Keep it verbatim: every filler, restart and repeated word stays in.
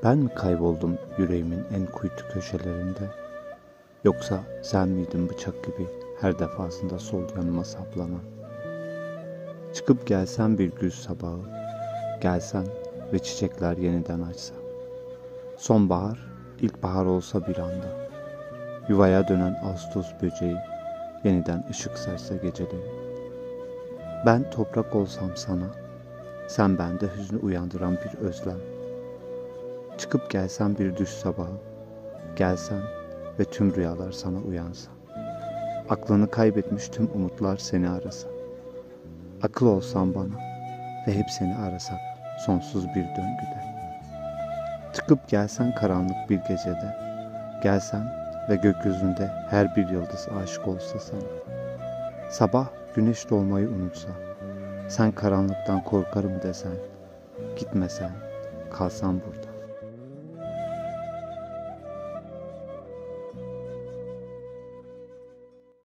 Ben mi kayboldum yüreğimin en kuytu köşelerinde? Yoksa sen miydin bıçak gibi her defasında sol yanıma saplanan? Çıkıp gelsen bir güz sabahı, gelsen ve çiçekler yeniden açsa. Sonbahar, ilkbahar olsa bir anda. Yuvaya dönen ağustos böceği yeniden ışık saçsa geceleri. Ben toprak olsam sana, sen bende hüznü uyandıran bir özlem. Çıkıp gelsen bir düz sabahı, gelsen ve tüm rüyalar sana uyansa. Aklını kaybetmiş tüm umutlar seni arasa. Akıl olsan bana ve hep seni arasak sonsuz bir döngüde. Çıkıp gelsen karanlık bir gecede, gelsen ve gökyüzünde her bir yıldız aşık olsa sana. Sabah güneş doğmayı unutsa, sen karanlıktan korkarım desen, gitmesen, kalsan burada.